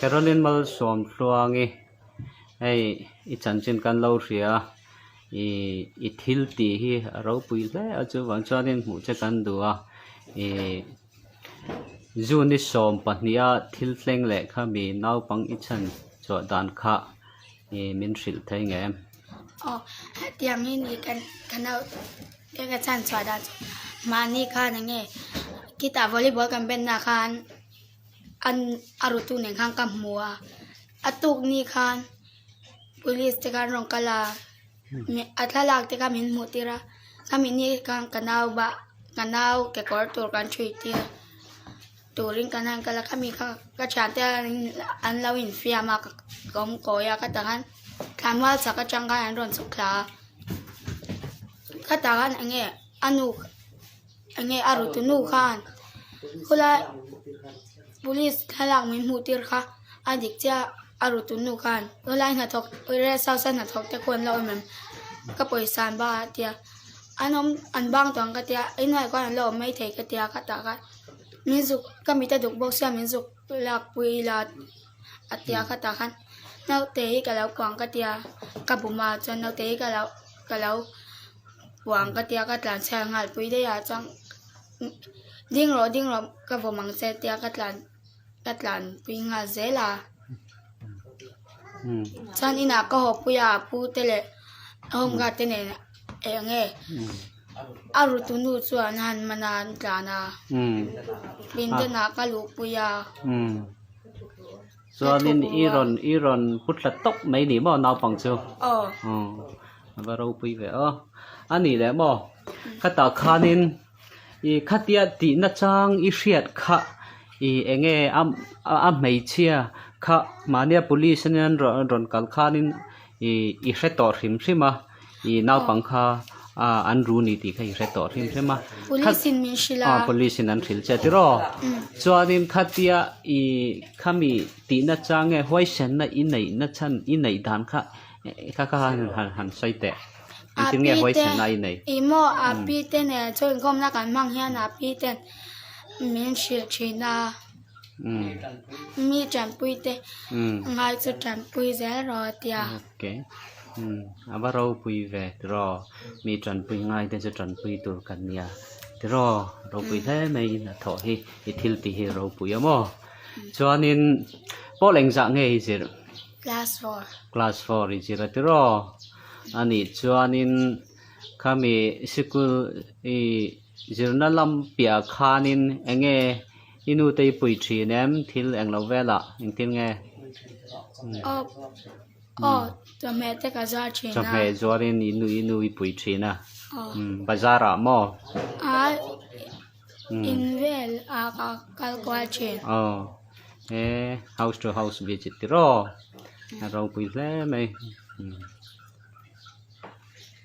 Caroline Malsawmtluangi hei i chanchin kan lo hria a ih i thil tih hi a ropui hle a chuvang chuanin hmuh che kan duh a ih June 22 a thil thleng leh kha mi naupang i chhan chhuah dan kha ih min hrilh thei nge em? Aw hetiang hi ni kan ka nau te ka chhan chhuah dan chu mahni khan eng nge khitah volleyball kan ben na khan an a rutu nen khan ka hmu a a tuk ni khan police te khan rawn kal a a thlalak te kha min hmuh tir a khami ni khan ka nau bah ka nau kekawr tur kan ṭhui tir turin kan han kal a khami kha ka thiante an lo infiam a ka awm kawi a khatah khan thlanmual chak atang khan an rawn chhuk thla a khatah khan eng nge a nu eng nge a rutu nu khan khulai police thlalak min hmuh tir kha a dik chiah a rutu nu khan khulai hnathawk rest house a hnathawk te khaw an lo awm em ka pawisa an bak a tia an awm an bang tawh ang ka tia inhnuaiah khuan an lo awm maithei ka tia khatah khan min zuk ka mit a duk bawk sia min zuk lak pui ila a tia khatah khan naute hi ka lo puang ka tia ka bum a chuan naute hi ka lo ka lo puang ka tia ka tlan chhiat nghal pui daih a chuan ding rawh ding rawh ka vawm ang che tia ka tlan ka tlan pui nghal zel a chuan inah ka haw pui a a pu te leh a home guard te nen eng nge a rutu nu chuan a han man a an tlan a pindanah ka luh pui a. Chuanin i rawn i rawn pu thla tawp mai ni maw naupang chu? Aw. A va ropui ve aw. A nih leh maw? Khatah khanin i khatia tihna chang i hriat kha i eng nge a a hmeichhia kha mahnia police ania an rawn rawn kal khanin i i hre tawh hrim hrim a i naupang kha an ru ni tih kha i hre tawh hrim hrim a. Police in min hrilh a. Police in an hrilh che tiraw? Chuanin khatia i khami tihna chang nge huaisenna i neihna chhan i neih dan kha kha kha han han sawi teh. Engtin nge huaisenna i neih? Ih maw a pi te nen chaw inkhawmna kan hmang hian a pi ten min hrilh thin a. Mi tanpui te ngai chu tanpui zel rawh a tia. Okay. A va ropui ve tiraw mi tanpui ngai te chu tanpui tur kan nia tiraw ropui hle mai in a thawh hi i thil tih hi ropui a maw chuanin pawl engzah nge i zir? Class four. Class four i zir a tiraw anih chuanin khami sikul i zirna lam piah khanin enge I nu te i pui thin em? Thil eng lo velah engtin nge? Aw, aw, chawhmeh te ka zuar thin a. Chawhmeh zuarin i nu i nu i pui thin a. Aw. Bazar ah maw? A, in vel ah ka kal kual thin. Aw, he house to house visit tiraw? A ropui hle mai.